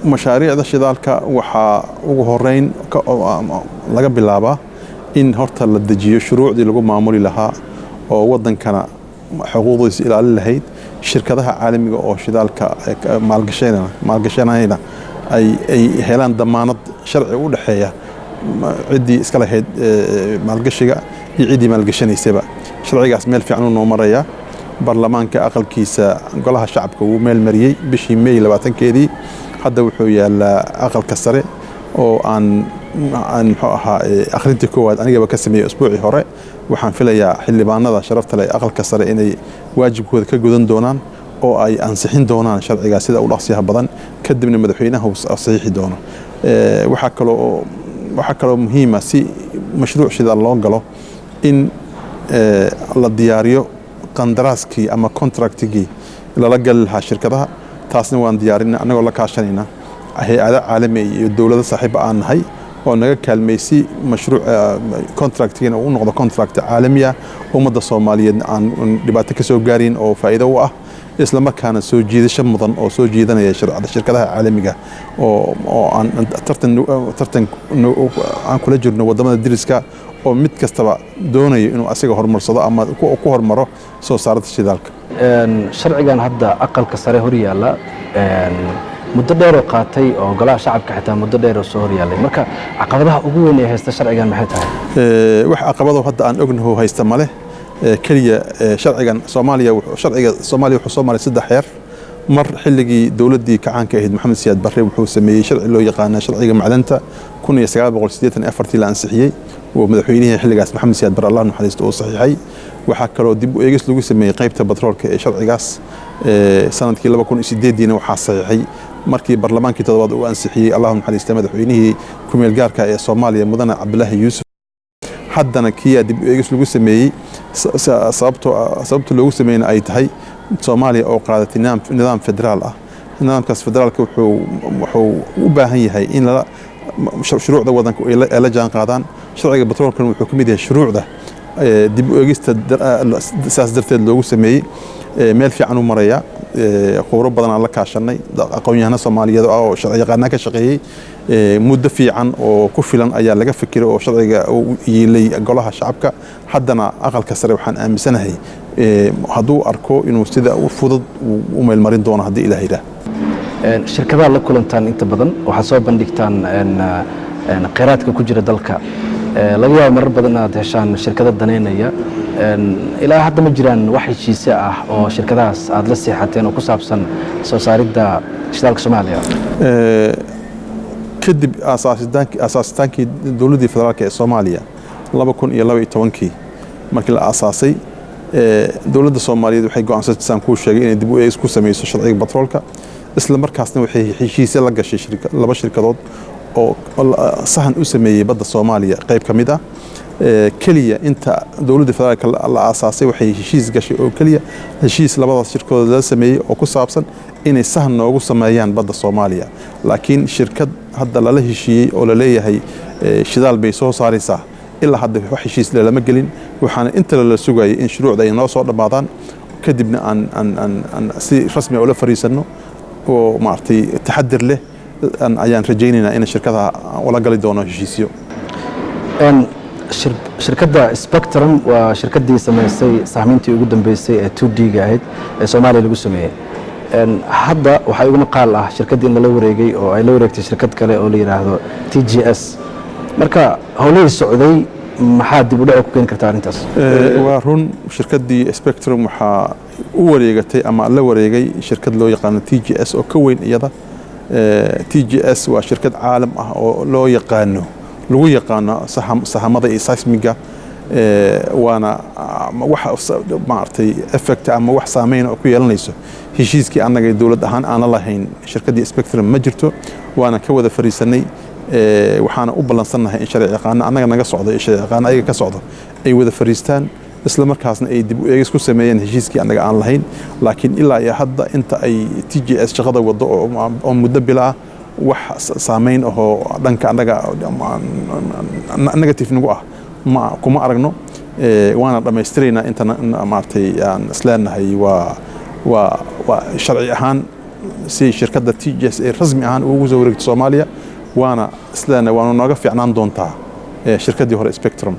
Mashaariicda shidaalka waxaa ugu horeyn laga bilaabaa in horta la dejiyo shuruucdii lagu maamuli lahaa oo wadankana xuquuqdiisa ilaalin lahayd, shirkadaha caalamiga oo shidaalka maalgashanayna ay helaan damaanad sharci u dhexeeya ciddii iska lahayd maalgashiga iyo ciddii maalgashanaysaba. Sharcigaas meel fiican uu noo marayaa. Baarlamaanka aqalkiisa Golaha Shacabka wuu meel mariyey bishii May 20-keedii. Hadda wuxuu yaalaa Aqalka Sare oo aan muxuu ahaa akhrintii koowaad anigaba ka sameeyey usbuucii hore. Waxaan filayaa xildhibaanada sharafta leh Aqalka Sare inay waajibkooda ka gudan doonaan oo ay ansixin doonaan sharcigaas sida u dhaqsiyaha badan, kadibna madaxweynaha uu saxiixi doono. Waxaa kaloo muhiima si mashruuc shidaal loo galo in la diyaariyo qandaraaskii ama contractigii lala gali lahaa shirkadaha. Taasna waan diyaarinay annagoo la kaashanayna hay'ado caalami iyo dowlado saaxiiba aan nahay oo naga kaalmay si mashruuc contractigina uu noqdo contract caalami ah, ummadda Soomaaliyeed aan dhibaato ka soo gaarin oo faa'iido u ah, isla markaana soo jiidasho mudan oo soo jiidanaya shirkadaha caalamiga oo aan tartan aan kula jirno wadamada deriska oo mid kastaba doonayo inuu asiga horumarsado ama ku hormaro soo saarada shidaalka. Sharcigan hadda Aqalka Sare hor yaalla muddo dheeroo qaatay oo Golaha Shacabka xitaa muddo dheer oo soo horyaalay. Marka caqabadaha ugu weyn ee haysta sharcigan maxay tahay? Wax caqabado hadda aan ognaho haysta male. Keliya sharcigan Soomaaliya, sharciga Soomaaliya wuxuu soo maray saddex xeer. Mar xilligii dowladdii kacaanka ahayd, Maxamed Siyaad Barre wuxuu sameeyey sharci loo yaqaana sharciga macdanta, 1984-tii la ansixiyey oo madaxweynihii xilligaas, Maxamed Siyaad Barre, Allah naxariisto, uu saxiixay. Waxaa kaloo dib u eegis lagu sameeyey qaybta batroolka ee sharcigaas sanadkii 2008-diina. Waxaa saxiixay markii baarlamaankii toddobaad uu ansixiyey, Allah naxariista, madaxweynihii kumeel gaarka ee Soomaaliya, Mudane Cabdulaahi Yuusuf. Haddana kiyaa dib u eegis lagu sameeyey, sababta loogu sameeyena ay tahay Soomaaliya oo qaadatay nidaam federaal ah. Nidaamkaas federaalka wuxuu u baahan yahay in lala shuruucda wadanka ay la jaan qaadaan. Sharciga batroolkan wuxuu ka mid yahay shuruucda dib u eegista saas darteed loogu sameeyey. Meel fiican u maraya. Khubro badan aan la kaashanay, aqoon-yahano Soomaaliyeed oo sharci yaqaanaa ka shaqeeyey. Muddo fiican oo ku filan ayaa laga fikiray oo sharciga u yiilay Golaha Shacabka, haddana Aqalka Sare. Waxaan aaminsanahay hadduu arko inuu sida u fudud u meelmarin doono, haddii Ilaah yidhaah. Shirkadaha la kulantaan inta badan waxaad soo bandhigtaan kheyraadka ku jira dalka. Laga yaabo marar badan inaad heshaan shirkado daneynaya. Ilaa hadda ma jiraan wax heshiise ah oo shirkadahaas aad la seexateen oo ku saabsan soo saaridda shidaalka Soomaaliya? Kadib asaasitaankii dowladdii federaalka ee Soomaaliya 2012-kii markii la aasaasay, dowladda Soomaaliyeed waxay go'aansatay, saan kuu sheegay, inay dib u eegis ku sameyso sharciga batroolka. Isla markaasna waxay heshiisye la gashay laba shirkadood oo sahan u sameeyey badda Soomaaliya qayb ka mid ah. Keliya inta dowladda federaalka la aasaasay waxay heshiis gashay oo keliya heshiis labadaas shirkadood la sameeyey oo ku saabsan inay sahan noogu sameeyaan badda Soomaaliya. Laakiin shirkad hadda lala heshiiyey oo laleeyahay shidaal bay soo saaraysaa, ilaa hadda wax heshiis lama gelin. Waxaana inta la sugayay in shuruucda ay noo soo dhammaadaan, kadibna aan si rasmi ula fariisanno oo maaragtay taxadir leh ayaan rajaynaynaa in shirkadaha ula gali doono heshiisyo. Shirkadda Spectrum waa shirkaddii samaysay sahmintii ugu dambeysay ee 2D-ga ahayd ee Soomaaliya lagu sameeyey. Hadda waxaa igu maqaal ah shirkaddii in lala wareegay oo ay la wareegtay shirkad kale oo la yidhaahdo TGS. Marka howlihii socday maxaa dib u dhac ku keeni karta arrintaas? Waa run, shirkaddii Spectrum waxaa u wareegatay ama la wareegay shirkad loo yaqaano TGS oo ka weyn iyada. TGS waa shirkad caalam ah oo loo yaqaano, lagu yaqaano sahamada iyo seismiga. Waana wax maaragtay effect ama wax saameyn oo ku yeelanayso heshiiskii annaga dowlad ahaan aana lahayn shirkaddii Spectrum ma jirto. Waana ka wada fariisanay, waxaana u ballansannahay in sharci yaqaano annaga naga socdo iyo sharci yaqaano ayaga ka socdo ay wada fariistaan, isla markaasna ay dib u eegis ku sameeyeen heshiiskii annaga aan lahayn. Laakiin ilaa iyo hadda inta ay TGS shaqada wado oo muddo bila ah, wax saameyn ahoo dhanka annaga negative nagu ah ma kuma aragno. Waana dhammaystiraynaa inta maaragtay aan isleenahay waa sharci ahaan. Si shirkadda TGS ay rasmi ahaan ugu soo wareegto Soomaaliya, waana isleena waana nooga fiicnaan doontaa shirkaddii hore Spectrum.